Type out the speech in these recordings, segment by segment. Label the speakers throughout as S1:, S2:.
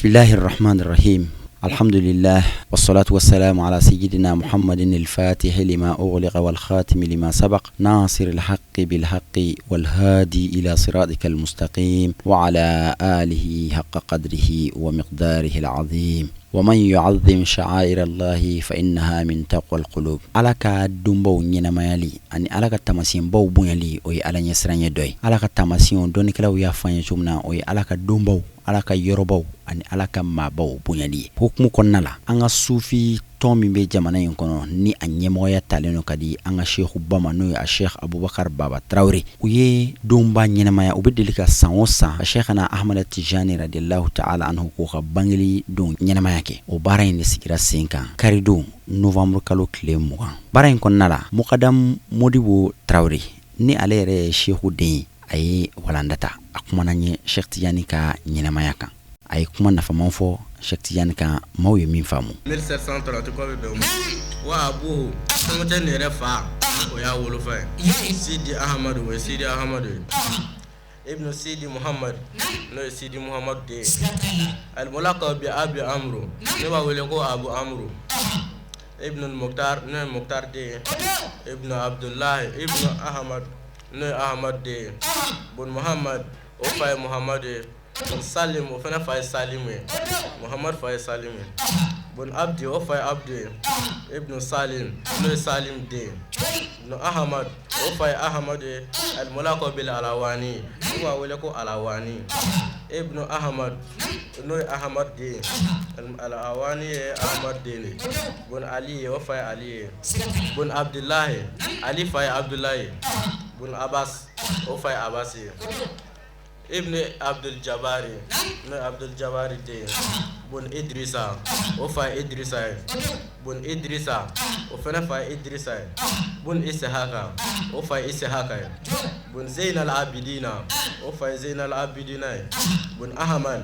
S1: Bismillahir Rahmanir Rahim. Alhamdulillah wassalatu wassalamu ala sayyidina Muhammadin al-Fatih lima ughliqa wal khatim lima sabaq nasir al-haqqi bil haqqi wal hadi ila siratikal mustaqim wa ala alihi haqqa qadrihi wa miqdarihi al-azim. Wa man yu'azzim sha'air Allahi fa innaha min taqwal qulub. Ala ka donbaw ɲɛnamayali ani Ala ka taamasiyɛnbaw bonyali, o ye Ala ɲɛsiranɲɛ dɔ ye. Ala ka taamasiyɛnw, dɔnnikɛlaw y'a fɔ an ye cogo min na, o ye Ala ka donbaw, Ala ka yɔrɔbaw ani Ala ka maabaw bonyali ye. Hukumu kɔnɔna la, an ka sufi tɔn min bɛ jamana in kɔnɔ, ni a ɲɛmɔgɔya talen don ka di an ka sekuba ma, n'o ye a Sheikh Abubakar Baba Tarawele, u ye donba ɲɛnamaya. U bɛ deli ka san o san a Sheikhana Ahmada Tijani radiyallahu ta'ala anhu k'o ka bangeli don ɲɛnamaya kɛ. O baara in de sigira sen kan karidon novembre kalo tile 20. Baara in kɔnɔna la, Mukadam Modibo Tarawele, ni ale yɛrɛ ye seku den ye, a ye walanda ta. A kumana ɲɛ Sheikh Tijani ka ɲɛnamaya kan. A ye kuma nafaman fɔ Sheikh Tijani kan, maaw ye min faamu.
S2: 1730 kɔ bɛ bɛn o ma. Wa abuhu, camancɛ nin yɛrɛ fa, o y'a wolofa ye, Sidi Ahamadu, o ye Sidi Ahamadu ye, ibnu Sidi Muhamadu, n'o ye Sidi Muhamadu den ye, al-mulaqab bi Abi Amru, ne b'a wele ko Abu Amru, ibnu Mukhtar, n'o ye Mukhtar den ye, ibnu Abdulahi, ibnu Ahamadu, n'o ye Ahamadu den ye, bun Muhamadu, o fa ye Muhamadu ye, bun Salim, o fana fa ye Salim ye, Muhamadu fa ye Salim ye, bun Abdi, o fa ye Abdu ye, ibnu Salim, n'o ye Salim den ye, ibnu Ahamadu, o fa ye Ahamadu ye, al-mulaqab bil Alawani, u b'a wele ko Alawani, ibnu Ahamadu, n'o ye Ahamadu den ye, Alawani ye Ahamadu den de ye, bun Ali, o fa ye Ali ye, bun Abdulahi, Ali fa ye Abdulahi ye, bun Abbas, o fa ye Abbas ye, ibn Abdul Jabari, n'o ye Abdul Jabari den ye, bun Idrisa, o fa ye Idrisa ye, bun Idrisa, o fana fa ye Idrisa ye, bun Isihaka, o fa ye Isihaka ye, bun Zeynal Abidina, o fa ye Zeynal Abidina ye, bun Ahmad,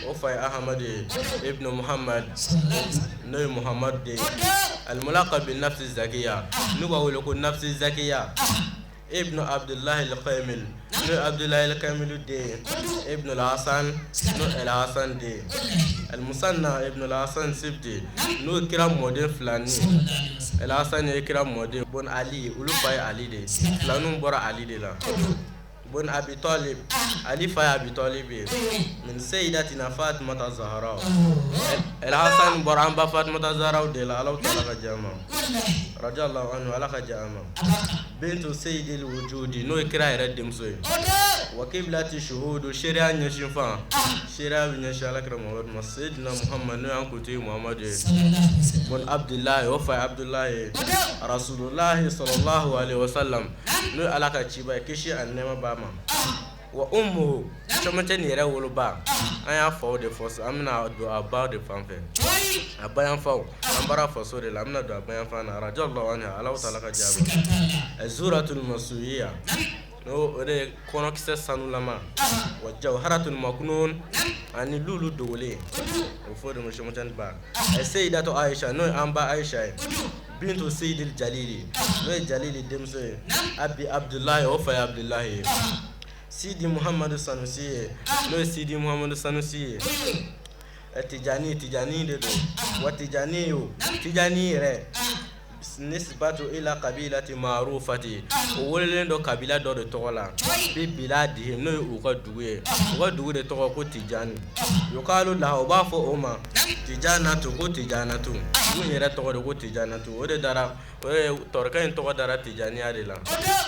S2: o fa ye Ahmad ye, ibn Muhammad, n'o ye Muhammad den ye, al-mulaqab bi nafsi zakiya, n'u b'a wele ko nafsi zakiya, Ibn Abdullahi al-Kamil, n'o ye Abdullahi al-Kamil den ye, Ibn al-Hasan, n'o ye al-Hasan den ye, al-Musanna ibn al-Hasan Sibti, n'o ye kira mɔden filanin ye, al-Hasan ye kira mɔden, bun Ali, olu fa ye Ali de ye, filaninw bɔra Ali de la, bun Abi Talib, Ali fa ye Abi Talib ye, min sayyidatina Fatimata Zahra, al-Hasan bɔra an ba Fatimata Zahra de la, Alahu taala ka diɲɛ a ma, radiyallahu anhu, Ala ka diɲɛ a ma. Bintu sayyidil wujudi, n'o ye kira yɛrɛ denmuso ye, wa kiblati shuhudu, seereya ɲɛsinfan, seereya bɛ ɲɛsin alakira Muhamadu ma, sayyidina Muhamadu, n'o y'an kuntigi Muhamadu ye, bun Abdulahi, o fa ye Abdulahi ye, rasulullahi sallallahu alaihi wasallam, n'o ye Ala ka ciba ye, kisi ani nɛɛma b'a ma. Wa ummuhu, camancɛ nin yɛrɛ woloba, an y'a faw de fɔ, an bɛna don a ba de fan fɛ, a bayanfaw, an bɔra faso de la, an bɛna don a bayanfan na, radiyallahu anha, Alahu taala ka diɲɛ a ma, zuratul masuwiya, n'o o de ye kɔnɔkisɛ sanulama, wa jawharatul makunun, ani lulu dogolen, o fɔ de ma camancɛ nin ba, sayyidatu Ayisa, n'o ye an ba Ayisa ye, bintu sayyidil jalili, n'o ye jalili denmuso ye, abi abudulayi, o fa ye abudulayi ye, sidi muhamadu sanusi ye, n'o ye sidi muhamadu sanusi ye, tijani, tijani de don, wa tijani o tijani yɛrɛ nisbatu ila kabilati marufati, o welelen don kabila dɔ de tɔgɔ la, bi biladihim, n'o ye u ka dugu ye, u ka dugu de tɔgɔ ko tijani, yukalu laha, u b'a fɔ o ma tijanatu, ko tijanatu, dugu in yɛrɛ tɔgɔ de ko tijanatu, o de dara, o ye tɔrika in tɔgɔ dara tijaniya de la,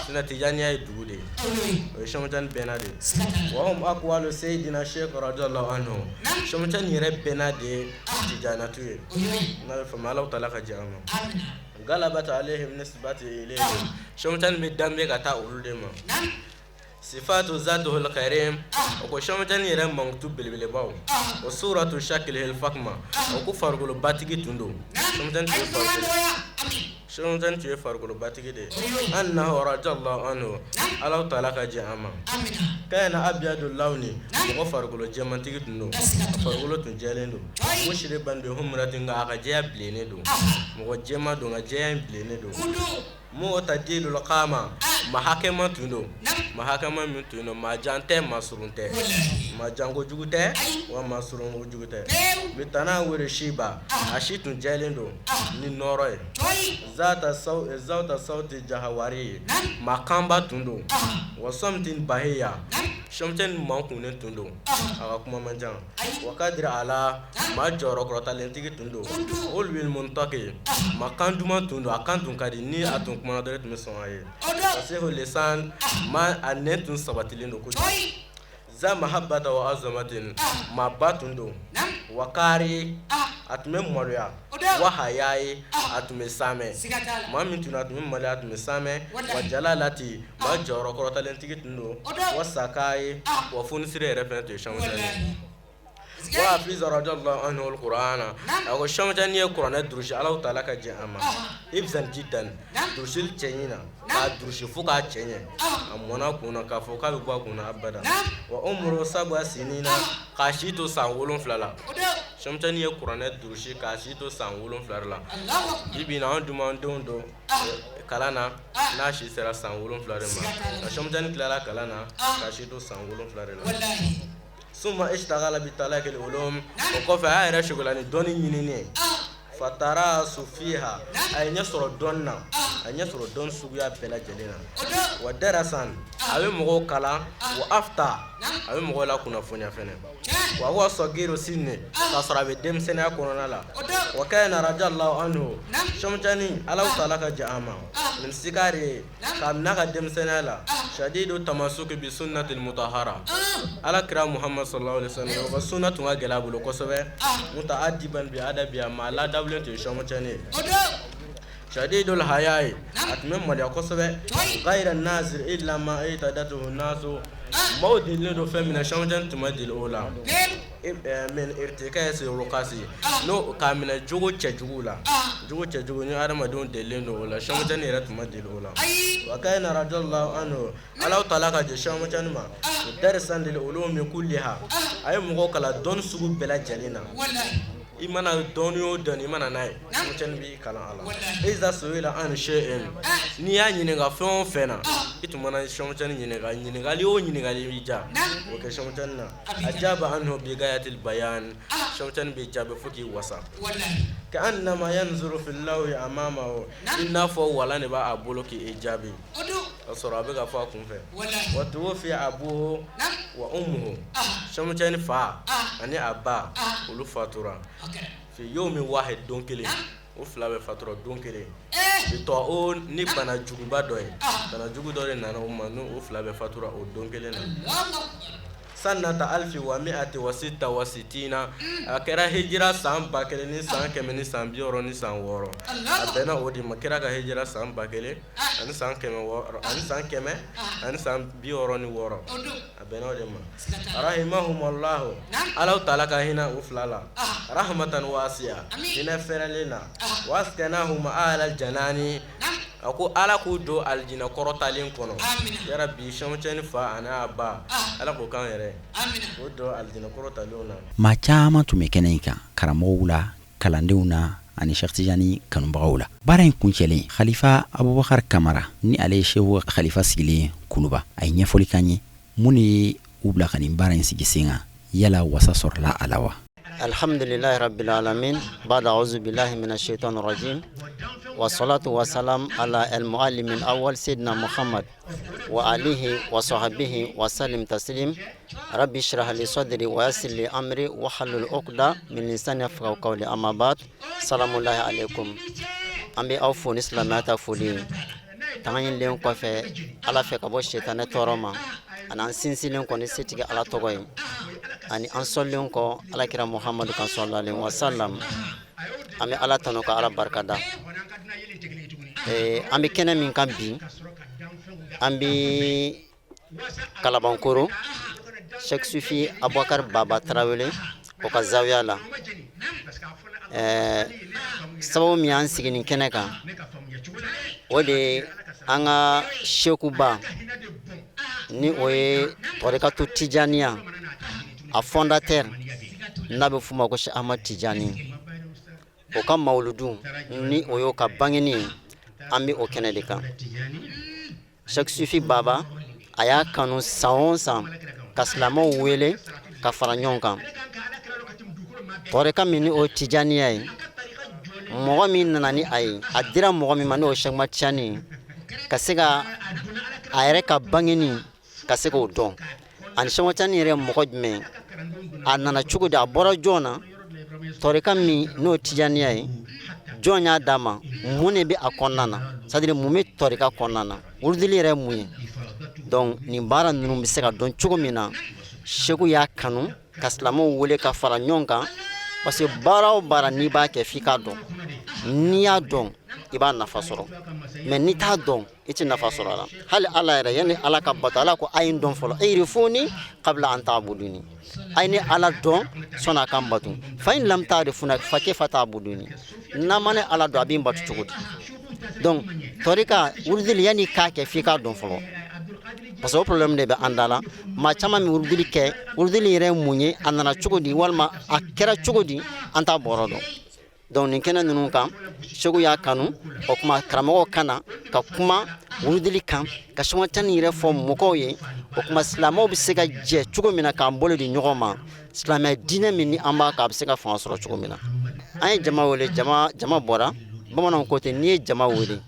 S2: sinon tijaniya ye dugu de ye, o ye sɛmutani bɛnna de ye. Wa hum akwalu seyidina sheikh radiyallahu anhu, sɛmutani yɛrɛ bɛnna de ye tijanatu ye, n'a bɛ faamu, Alahu taala ka diɲɛ a ma. Galabat alayhim nisbati ilayhim, sɛmutani bɛ danbe ka taa olu de ma. Sifatu zatuhul karim, o ko sɛmutani yɛrɛ mankutu belebelebaw, wa suratu shakilihil fakma, o ko farikolobatigi tun don, sɛmutani tun ye farikolobatigi de ye, annahu radiyallahu anhu, Alahu taala ka diɲɛ a ma, kana abiyadul lawni, mɔgɔ farikolo jɛmantigi tun don, a farikolo tun jɛlen don, mushriban bi humratin, nka a ka jɛya bilennen don, mɔgɔ jɛman don, nka jɛya in bilennen don. Mu'tadilul qama, Maa hakɛma tun don, maa hakɛma min tun don, maa jan tɛ, maa surun tɛ, maa jan kojugu tɛ, wa maa surun kojugu tɛ. Bitanawuri siba, a si tun jɛlen don ni nɔɔrɔ ye. Zata sawti jahawari ye, maa kanba tun don. Wa samti bahiya, Sɛkucani makunnen tun don, a ka kuma man ca. Wa kadiri ala, maa jɔyɔrɔ kɔrɔtalentigi tun don. Uluwil mantiki, maa kan duman tun don, a kan tun ka di, ni a tun kumana dɔrɔn i tun bɛ sɔn a ye. Fasihu lisan, maa a nɛn tun sabatilen don kojugu. Za mahabata wa azamatin, maaba tun don. Wakari, a tun bɛ maloya. Wa hayayi, a tun bɛ saamɛ. Maa min tun a tun bɛ maloya, a tun bɛ saamɛ. Wa jalalati, maa jɔyɔrɔ kɔrɔtalentigi tun don. Wa sakayi, wa fonisire yɛrɛ fana tun ye Sɛkucani ye. Wa hafiza radiyallahu anhu alkurana, a ko Sɛkucani ye kuranɛ durusi, Alahu taala ka jɛn a ma, hifzan jidan, durusili cɛɲi na, k'a durusi fo k'a cɛ ɲɛ, a mɔnna kun na k'a fɔ k'a bɛ bɔ a kun na abada. Wa umuru sab'a sinina, k'a si to san 7 la. Sɛkucani ye kuranɛ durusi k'a si to san 7 la. Bi bi in na, an dun b'an denw don kalan na n'a si sera san 7 de ma. Nka Sɛkucani tilala kalan na k'a si to san 7 de la. Summa ishtagala bi talakil ulum, o kɔfɛ a y'a yɛrɛ sɔgɔla ni dɔnni ɲinini ye. Fatarasu fiha, a ye ɲɛ sɔrɔ dɔnni na, a ye ɲɛ sɔrɔ dɔnni suguya bɛɛ lajɛlen na. Wa darasan, a bɛ mɔgɔw kalan. Wa afta, a bɛ mɔgɔw lakunnafoniya fɛnɛ. Wa huwa sagiru sinni, k'a sɔrɔ a bɛ denmisɛnninya kɔnɔna la. Wa kana radiyallahu anhu, Sɛkucani, Alahu taala ka jɛn a ma, min sigari, k'a minɛ a ka denmisɛnninya la, shadidu tamasuki bi sunnatil mutahara, ala kira Muhamadu sallallahu alaihi wasallam o ka sunna tun ka gɛlɛn a bolo kosɛbɛ. Mutaadiban bi adabiha, maa ladabulen tun ye Sɛkucani ye. Shadidul hayayi, a tun bɛ maloya kosɛbɛ. Gayira nazir illa ma itadatuhu nasu, maaw delilen don fɛn min na, Sɛkucani tun ma deli o la. Min irtikasi rukasi, n'o k'a minɛ jogo cɛjugu la, jogo cɛjugu ni adamadenw delilen don o la, Sɛkucani yɛrɛ tun ma deli o la. Wa kana radiyallahu anhu, Alahu taala ka jɛn Sɛkucani ma, mudarisan lil ulumi kulliha, a ye mɔgɔw kalan dɔnni sugu bɛɛ lajɛlen na. I mana dɔnni o dɔnni i mana n'a ye, Sɛkucani b'i kalan a la. Iza suila an shay'in, n'i y'a ɲininka fɛn o fɛn na, i tun mana Sɛkucani ɲininka ɲininkali o ɲininkali b'i diya, o kɛ Sɛkucani na. Ajaba anhu bi gayatil bayan, Sɛkucani b'i jaabi fo k'i wasa. Ka annama yanzuru fil lawhi amamahu, i n'a fɔ walan de b'a bolo k'i jaabi. O sɔrɔ a bɛ ka fɔ a kun fɛ. Wa tuwufiya abuhu wa ummuhu, Sɛkucani fa ani a ba olu fatura fi yawmin wahid, don kelen, o fila bɛɛ fatura don kelen, bi ta'un, ni bana juguba dɔ ye, bana jugu dɔ de nana u ma, n'u fila bɛɛ fatura o don kelen na. Sanata alifi wa miati wa sita wa sitina, a kɛra hijira san 1166, a bɛnna o de ma, kira ka hijira san 1166, a bɛnna o de ma. Rahimahumallahu, Alahu taala ka hinɛ u fila la, rahmatan wasi'a, hinɛ fɛrɛlen na. Wa askanahuma alal janani, a ko Ala k'u don alijinɛ kɔrɔtalen kɔnɔ, yarabi. Sɛkucani fa ani a ba, Ala k'o k'an yɛrɛ, k'o don alijinɛ kɔrɔtalenw na.
S1: Maa caman tun bɛ kɛnɛ in kan, karamɔgɔw la, kalandenw na ani Sɛki Tijani kanubagaw la. Baara in kuncɛlen, Khalifa Abubakar Kamara, ni ale ye Sehu ka khalifa sigilen ye Kuluba, a ye ɲɛfɔli k'an ye mun de ye u bila ka nin baara in sigi sen kan, yala wasa sɔrɔla a la wa?
S3: Alhamdulilahi rabbil alamin ba'da auzu billahi minash shaitani rajim wa salatu wa salam ala al muallim al awwal sayyidina Muhammad wa alihi wa sahbihi wa sallim taslim rabbi shrah li sadri wa yassir li amri wa halul uqda min lisani yafqahu qawli amma ba'd salamullahi alaikum. An bɛ aw fo ni silamɛya ta foli ye. Tanga ɲinilen kɔfɛ Ala fɛ ka bɔ sitanɛ tɔɔrɔ ma, ani an sinsinlen kɔ ni setigi Ala tɔgɔ ye, ani an sɔlilen kɔ Alakira Muhamadu kan sallallahu alaihi wasallam, an bɛ Ala tanu ka Ala barikada. An bɛ kɛnɛ min kan bi, an bɛ Kalabankoro Sɛki Sufi Abubakar Baba Tarawele o ka zawiya la. Sababu min y'an sigi nin kɛnɛ kan, o de ye an ka sekuba, ni o ye tɔrikatu Tijaniya a fondateur, n'a bɛ f'o ma ko Sɛki Ahmad Tijani, o ka mawuludu, ni o y'o ka bangeni ye, an bɛ o kɛnɛ de kan. Cheikh Sufi Baba a y'a kanu san o san ka silamɛw wele ka fara ɲɔgɔn kan. Tɔrika min ni o tijaniya ye, mɔgɔ min nana ni a ye, a dira mɔgɔ min ma, n'o ye Cheikh Ahmad Tijani ye, ka se ka a yɛrɛ ka bangeni ka se k'o dɔn, ani Cheikh Ahmad Tijani yɛrɛ ye mɔgɔ jumɛn, a nana cogo di, a bɔra jɔn na, tɔrika min n'o tijaniya ye, jɔn y'a d'a ma, mun de bɛ a kɔnɔna na, c'est à dire mun bɛ tɔrika kɔnɔna na, wurudili yɛrɛ ye mun ye. Donc nin baara ninnu bɛ se ka dɔn cogo min na, Seku y'a kanu ka silamɛw wele ka fara ɲɔgɔn kan, parce que baara o baara n'i b'a kɛ f'i k'a dɔn. N'i y'a dɔn i b'a nafa sɔrɔ, mais n'i t'a dɔn i tɛ nafa sɔrɔ a la. Hali Ala yɛrɛ, yanni Ala ka bato, Ala ko a ye n dɔn fɔlɔ, irifuni qabla an ta'buduni, a ye ne Ala dɔn sɔnni a ka n bato. Fa in lam ta'rifuna fa kayfa ta'buduni, n'a ma ne Ala dɔn a bɛ n bato cogo di? Donc tɔrika wurudili yanni k'a kɛ f'i k'a dɔn fɔlɔ, parce que o problème de bɛ an da la. Maa caman bɛ wurudili kɛ, wurudili yɛrɛ ye mun ye, a nana cogo di, walima a kɛra cogo di, an t'a bɔrɔ dɔn. Donc nin kɛnɛ ninnu kan, Seku y'a kanu, o tuma karamɔgɔw ka na ka kuma wurudili kan, ka Cheikh Ahmad Tijani yɛrɛ fɔ mɔgɔw ye. O tuma silamɛw bɛ se ka jɛ cogo min na k'an bolo di ɲɔgɔn ma, silamɛ diinɛ min ni an b'a kan, a bɛ se ka fanga sɔrɔ cogo min na. An ye jama wele, jama bɔra. Bamananw ko ten, n'i ye jama wele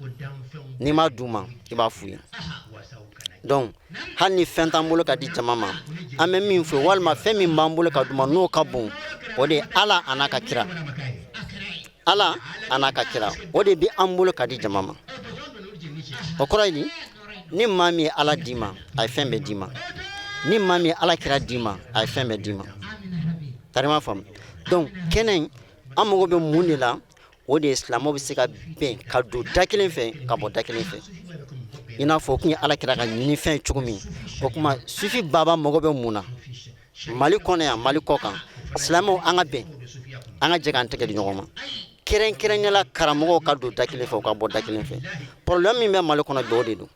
S3: n'i m'a d'u ma, i b'a f'u ye. Donc hali ni fɛn t'an bolo ka di jama ma, an bɛ min fɔ walima fɛn min b'an bolo ka d'u ma n'o ka bon, o de ye Ala a n'a ka kira. Ala a n'a ka kira, o de bɛ an bolo ka di jama ma. O kɔrɔ ye di? Ni maa min ye Ala d'i ma, a ye fɛn bɛɛ d'i ma. Ni maa min ye Ala kira d'i ma, a ye fɛn bɛɛ d'i ma. Tari m'a faamu. Donc kɛnɛ in, an mago bɛ mun de la? O de ye silamɛw bɛ se ka bɛn ka don da kelen fɛ, ka bɔ da kelen fɛ, i n'a fɔ o tun ye Ala kira ka ɲinifɛn ye cogo min. O tuma Sufi Baba mago bɛ mun na Mali kɔnɔ yan, Mali kɔ kan? Silamɛw an ka bɛn, an ka jɛ k'an tɛgɛ di ɲɔgɔn ma, kɛrɛnkɛrɛnnenya la karamɔgɔw ka don da kelen fɛ, u ka bɔ da kelen fɛ. Problème min bɛ Mali kɔnɔ bi, o de don.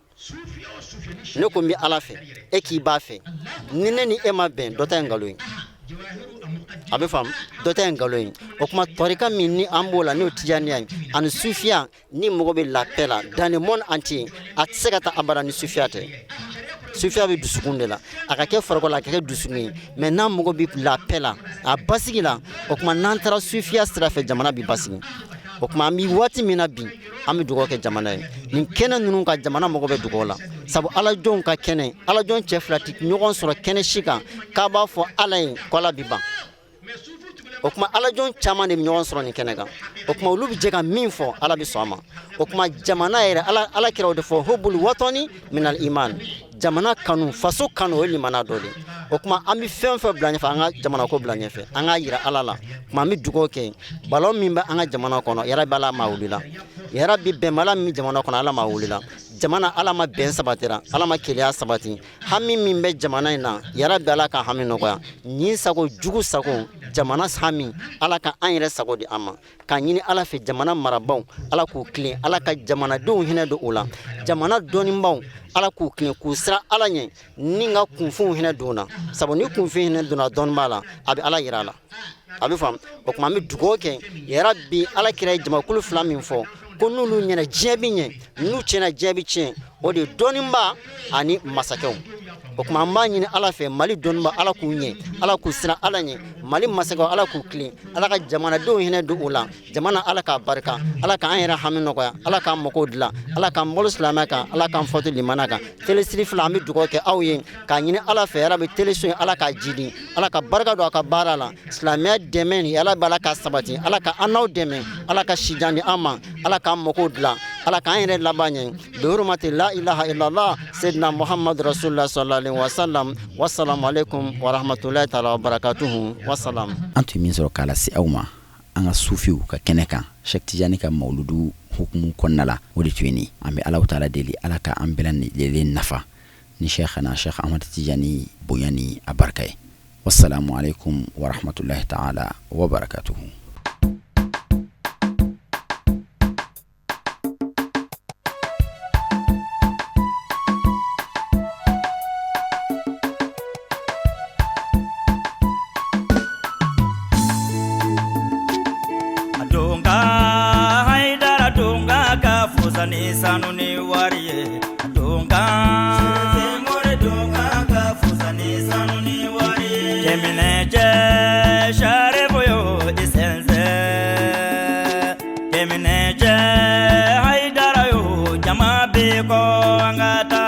S3: Ne ko n bɛ Ala fɛ, e k'i b'a fɛ, ni ne ni e ma bɛn, dɔ ta ye nkalon ye. A bɛ faamu, dɔ ta ye nkalon ye. O tuma tɔrika min ni an b'o la, n'o tijaniya ye ani sufiya, ni mɔgɔ bɛ la paix la dans le monde entier, a tɛ se ka taa abada ni sufiya tɛ. Sufiya bɛ dusukun de la, a ka kɛ farikolo la, a ka kɛ dusukun ye. Mais n'an mago bɛ la paix la, a basigi la, o tuma n'an taara sufiya sira fɛ, jamana bɛ basigi. O tuma an bɛ waati min na bi, an bɛ dugawu kɛ jamana ye. Nin kɛnɛ ninnu ka jamana mago bɛ dugawu la, sabu alajɔnw ka kɛnɛ, alajɔn cɛ fila tɛ ɲɔgɔn sɔrɔ kɛnɛ si kan k'a b'a fɔ Ala ye ko Ala bi ban. O tuma alajɔn caman de bɛ ɲɔgɔn sɔrɔ nin kɛnɛ kan. O tuma olu bɛ jɛ ka min fɔ, Ala bɛ sɔn a ma. O tuma jamana yɛrɛ, Ala kira o de fɔ, hubul watani minal iman, jamana kanu, faso kanu, o ye limana dɔ de ye. O tuma an bɛ fɛn fɛn bila ɲɛfɛ, an ka jamana ko bila ɲɛfɛ, an k'a yira Ala la. Tuma an bɛ dugawu kɛ, balawu min bɛ an ka jamana kɔnɔ, yarabi Ala ma wulila, yarabi bɛnbaliya min bɛ jamana kɔnɔ, Ala ma wulila jamana, Ala ma bɛn sabatira, Ala ma kelenya sabati. Hami min bɛ jamana in na, yarabi Ala ka hami nɔgɔya. Ɲin sago, jugu sago, jamana hami, Ala ka an yɛrɛ sago di an ma. K'a ɲini Ala fɛ, jamana marabaw, Ala k'u tilen, Ala ka jamanadenw hinɛ don u la. Jamana dɔnnibaw, Ala k'u tilen, k'u siran Ala ɲɛ, ni ka kunfinw hinɛ don na, sabu ni kunfin hinɛ donna dɔnnibaa la, a bɛ Ala yira a la. A bɛ faamu. O tuma an bɛ dugawu kɛ, yarabi Ala kira ye jamakulu fila min fɔ ko n'olu ɲɛna diɲɛ bɛ ɲɛ, n'u tiɲɛna diɲɛ bɛ tiɲɛ, o de ye dɔnniba ani masakɛw. O tuma an b'a ɲini Ala fɛ, Mali dɔnniba, Ala k'u ɲɛ, Ala k'u siran Ala ɲɛ. Mali masakɛw, Ala k'u tilen, Ala ka jamanadenw hinɛ don u la. Jamana, Ala k'a barika, Ala k'an yɛrɛ hami nɔgɔya, Ala k'an mago dilan, Ala k'an balo silamɛ kan, Ala k'an fatu limana kan. Télé fila, an bɛ dugawu kɛ aw ye k'a ɲini Ala fɛ, yarabi teleso in, Ala k'a jidi, Ala ka barika don a ka baara la. Silamɛya dɛmɛ ni Ala bɛ, Ala ka sabati, Ala ka an n'aw dɛmɛ, Ala ka sijan di an ma, Ala k'an mago dilan, Ala k'an yɛrɛ laban ɲɛ. Bi hurmati la ilaha illallah sayyidina Muhammad rasulullah sallallahu alaihi wasallam. Wassalamu alaikum wa rahmatullahi ta'ala wa barakatuhu. Wassalam.
S1: An tun min sɔrɔ k'a lase aw ma an ka sufiw ka kɛnɛ kan, Cheikh Tijani ka mawuludu hukumu kɔnɔna la, o de tun ye nin. An bɛ Ala taala deli, Ala ka an bɛɛ lajɛlen nafa ni Cheikhana Cheikh Ahmad Tijani bonya ni a barika ye. Wassalamu alaikum wa rahmatullahi ta'ala wa barakatuhu.
S4: Haidara donga ka fusa ni sanu ni wari ye donga. Bɛɛ kɔ, an ka taa.